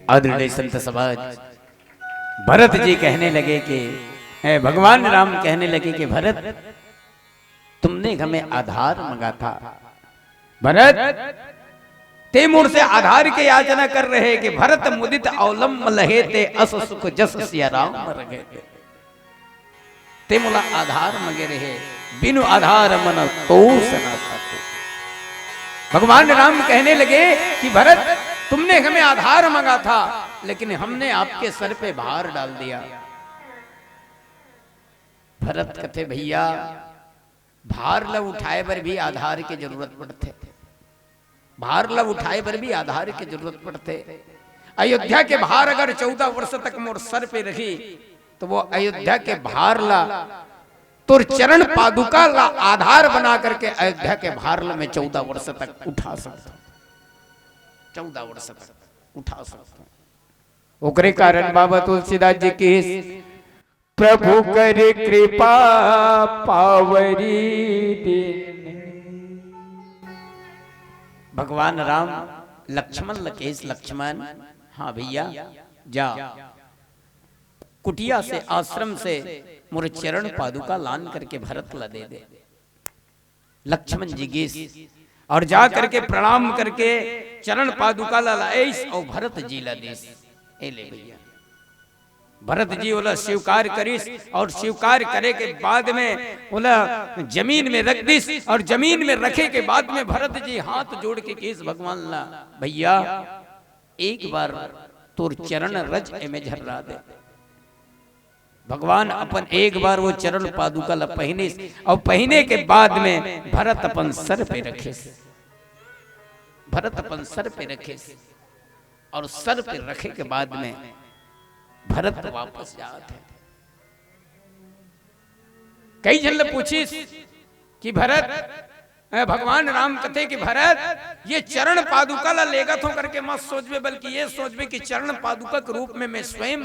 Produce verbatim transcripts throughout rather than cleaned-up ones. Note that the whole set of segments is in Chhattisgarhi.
आदरणीय संत समाज, भरत जी कहने लगे कि, ए, भगवान राम कहने लगे कि भरत, तुमने हमें आधार मांगा था। भरत, ते मोर से आधार के याचना कर रहे कि भरत मुदित अवलंब लहे, ते अस सुख जस सिया राम रहे। ते मोला आधार मांगे रहे, बिनु आधार मन तोस न सको। भगवान राम कहने लगे कि भरत, तुमने हमें आधार मांगा था, लेकिन हमने आपके सर पे भार डाल दिया। भरत कथे, भैया, भार ला उठाए बर भी आधार के जरूरत पड़थे। भार ला उठाए बर भी आधार के जरूरत पड़थे। अयोध्या के भार अगर चौदह वर्ष तक मोर सर पे रही, तो वो अयोध्या के भार ला, तोर चरण पादुका ला आधार बना करके अयोध्या के भार ला मैं चौदह वर्ष तक उठा सकता हूँ। चौदह वर्ष तक उठा सकता हूँ। ओकरे कारण बाबा तुलसीदास जी की प्रभु कर कृपा पावरी दिन। भगवान राम लक्ष्मण ल कहिस, लक्ष्मण, हाँ भैया, जा, कुटिया से, आश्रम से मोर चरण पादुका लान करके भरत ला दे दे। लक्ष्मण जी गीस और जा करके प्रणाम करके चरण पादुका ला लाइस और भरत जी ला दीस। ए ले भैया, भरत जी ओला स्वीकार करिस और स्वीकार करे के बाद में ओला जमीन में रख दिस और जमीन में रखे के बाद में भरत जी हाथ जोड़ के कहिस भगवान ला, भैया, एक बार तोर चरण रज एमे झर्रा दे। भगवान अपन एक बार वो चरण पादुका ला पहिनिस और पहिने के बाद में भरत अपन सर पे रखिस, भरत अपन सर पे रखिस और सर पे रखे के बाद में भरत वापस जात हे। कई झन ले पूछिस कि भरत, अ, भगवान राम कथे कि भरत, ये चरण पादुका ला लेगत हों करके मत सोचबे, बल्कि ये सोचबे कि चरण पादुका के रूप में मैं स्वयं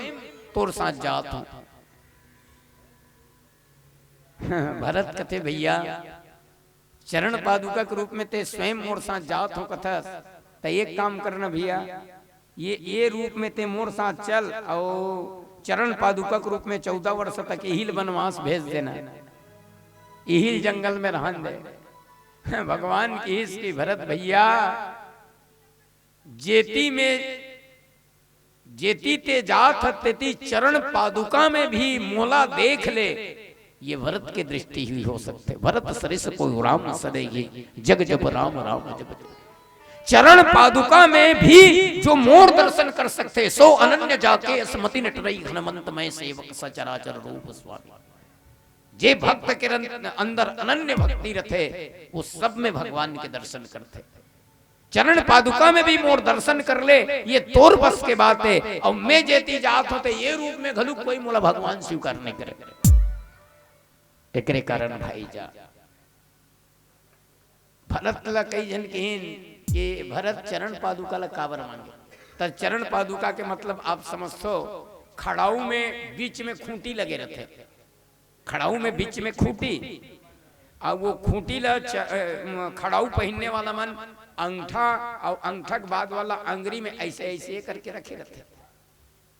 तोर साथ जात हों। भरत कथे, भैया, चरण पादुका के रूप में ते स्वयं मोर साथ जात हों कथस, त एक काम करना भैया, ये, ये रूप में ते मोर साथ चल, अउ चरण पादुका के रूप में चौदह वर्ष तक इही ल बनवास भेज देना, इही ल जंगल में रहन दे। भगवान कहिस कि भरत भैया, जेती में, जेती ते जात हस, तेती चरण पादुका में भी मोला देख ले, ये भरत के दृष्टि ही हो सकथे। भरत सरिस कोई राम सदेही, जग जप राम राम जप जप। चरण पादुका में भी जो मोर दर्शन कर सकथे, सो अनन्य जाके अस मति न टरई, हनुमंत मय सेवक सचराचर रूप स्वामी। जे भक्त के रन-, अंदर अनन्य भक्ति रथे, वो सब में भगवान के दर्शन करथे। चरण पादुका में भी मोर दर्शन कर ले, ये तोर बस के बात हे। अउ मैं जेती जात हों, ते ये रूप में घलो कोई मोला भगवान स्वीकार नहीं करे। एकरे कारण भाई जा, भरत ला कई झन कहिन कि भरत चरण पादुका ला काबर मांगे? त चरण पादुका के मतलब आप समझथो, खड़ाऊ में बीच में खूंटी लगे रथे, खड़ाऊ में बीच में खूंटी, अउ वो खूंटी ला च-, अ, म-, खड़ाऊ पहिनने वाला मन अंगठा अउ अंगठा के बाद वाला अंगरी में ऐसे ऐसे करके रखे रथे।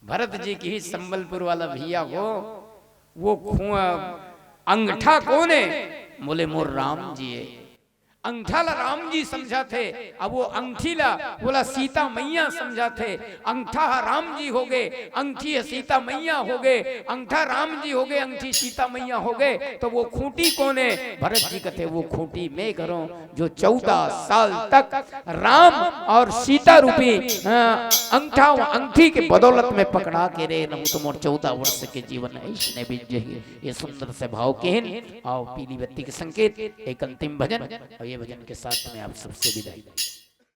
भरत जी कहिस संबलपुर वाला भैया हो, वो खु-, अंगठा कोन हे? बोले, मोर राम जी हे। अंगठा ला राम जी समझथे, अब वो अंगठी ला, वोला सीता मैया समझथे। अंगठा ह राम जी होगे, अंगठी ह सीता मैया होगे, अंगठा राम जी होगे, अंगठी सीता मैया होगे, त वो खूंटी कोन हे? भरत जी कथे, वो खूंटी मैं करों, जो चौदह साल तक राम अउ सीता रूपी, अ, अंगठा अउ अंगठी के बदौलत में पकड़ा के रे रहूं, त मोर चौदह वर्ष के जीवन अइसने बीत जही। ये सुंदर से भाव कहिन अउ पीली बत्ती के संकेत, एक अंतिम भजन अउ ये भजन के साथ में आप सबसे विदाई।